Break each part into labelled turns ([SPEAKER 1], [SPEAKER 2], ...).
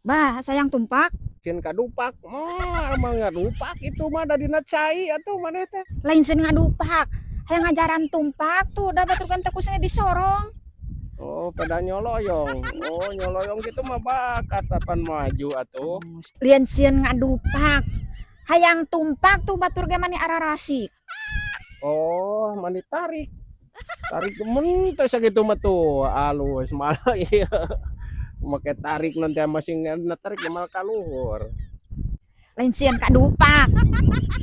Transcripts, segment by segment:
[SPEAKER 1] Bah, sayang tumpak.
[SPEAKER 2] Sieun kadupak. Moal mah ngadupak itu mah da dina cai atuh maneh teh.
[SPEAKER 1] Lain sieun ngadupak. Hayang ngajaran tumpak tuh, da batur kan teh kusnya disorong.
[SPEAKER 2] Oh, peda nyoloyong. Oh, nyoloyong gitu mah bakat apan maju atuh.
[SPEAKER 1] Lain sieun ngadupak. Hayang tumpak tuh, batur ge mani ararasik.
[SPEAKER 2] Oh, mani tarik. Tarik men teh sakitu mah tuh alus malah ieu. Make tarik nanti masing tarik malah kaluhur.
[SPEAKER 1] Lain sieun kadupak.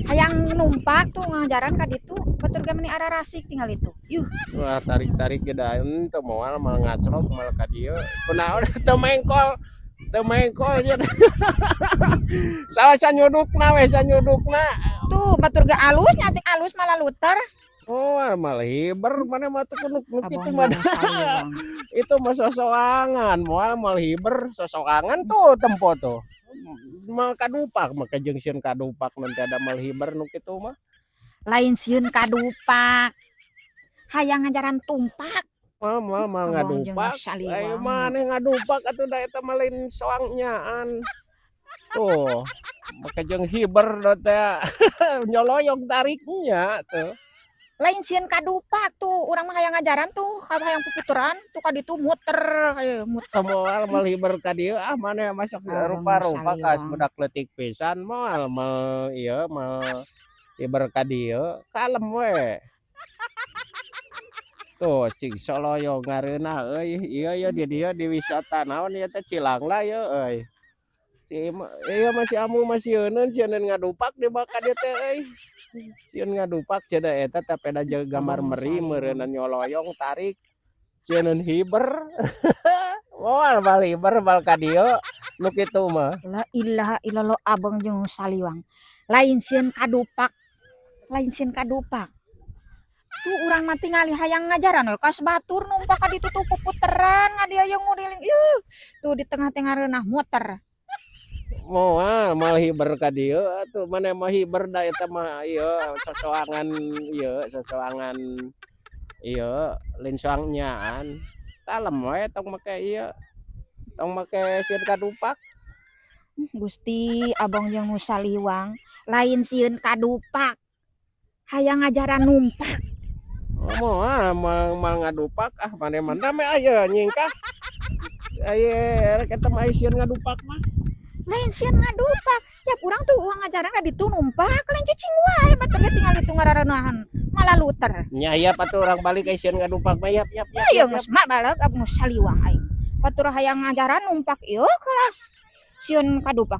[SPEAKER 1] Hayang numpak tuh ngajaran ka ditu, batur ge mani ararasik tinggal itu. Yuh.
[SPEAKER 2] Wah, tarik-tarik ge da henteu moal malah ngacrok malah ka dieu. Kunaon teu mengkol. Teu mengkol nya. Salah sanyudukna we sanyudukna.
[SPEAKER 1] Tuh batur ge alus nya alus malah luter.
[SPEAKER 2] Oh, malah hiber mana mah tuh nu nu kitu
[SPEAKER 1] Abang
[SPEAKER 2] mah.
[SPEAKER 1] Saliwang.
[SPEAKER 2] Itu mah sosoangan, moal moal hiber sosoangan tuh tempo tuh. Moal kadupak make jeung sieun kadupak nanti ada mal hiber nu kitu mah.
[SPEAKER 1] Lain sieun kadupak. Hayang ngajaran tumpak.
[SPEAKER 2] Moal moal moal
[SPEAKER 1] Abang jeung
[SPEAKER 2] ngadupak. Ayo
[SPEAKER 1] Saliwang.
[SPEAKER 2] Maneh ngadupak atuh da eta mah lain soang nyaan. Tuh, make jeung hiber da teh nyoloyong tariknya tuh.
[SPEAKER 1] Lain sieun kadupak tuh, urang mah hayang ngajaran tuh, hayang puputeran tuh ka ditu muter kayak muter.
[SPEAKER 2] Moal moal hiber ka dieu ah, maneh masuk
[SPEAKER 1] Abang
[SPEAKER 2] rupa-rupa kas
[SPEAKER 1] Saliwang.
[SPEAKER 2] Budak leutik pisan moal moal ieu moal hiber ka dieu, kalem we. Tuh cing soloyong ngareunah euy, ieu ye di dieu di wisata naon ieu teh, Cilangla ye euy. Si ieu mah si Ambu mah sieuneun sieun ngadupak di ka dieu teh euy. Sieun ngadupak cenah eta teh peda jeung gambar
[SPEAKER 1] Abang
[SPEAKER 2] meri
[SPEAKER 1] Saliwang.
[SPEAKER 2] Meureunna nyoloyong tarik. Sieun hiber. Moal bal hiber bal ka dieu nu kitu mah.
[SPEAKER 1] La ilaha illallah, abang jeung Saliwang. Lain sieun kadupak. Lain sieun kadupak. Tuh urang mah tingali hayang ngajaran we kas batur numpak ka ditu tuh puputeran ngadieu jeung nguriling. Yuh, tuh di tengah-tengah reunah muter.
[SPEAKER 2] Moal moal hiber ka dieu atuh, maneh mah hiber da eta mah ieu sosoangan ieu sosoangan ieu lain soang nyaan. Kalem we tong make ieu. Tong make sieun kadupak.
[SPEAKER 1] Gusti, abang jeung nu Saliwang, lain sieun kadupak. Hayang ngajaran numpak.
[SPEAKER 2] Oh, moal moal moal ngadupak ah maneh mah da me aya nyingkah. Aya rek eta mah sieun ngadupak mah.
[SPEAKER 1] Lain sieun ngadupak. Ya urang tuh urang ngajaran ka ditu numpak, lain cicing wae batur ge tinggal itu ngarareunahan malah luter.
[SPEAKER 2] Nya ieu patuh urang balik ai sieun ngadupak mah, yap yap yap.
[SPEAKER 1] Ayo
[SPEAKER 2] Yap.
[SPEAKER 1] Geus mah balik abang nu Saliwang aing. Batur hayang ngajaran numpak ieu kalah sieun kadupak.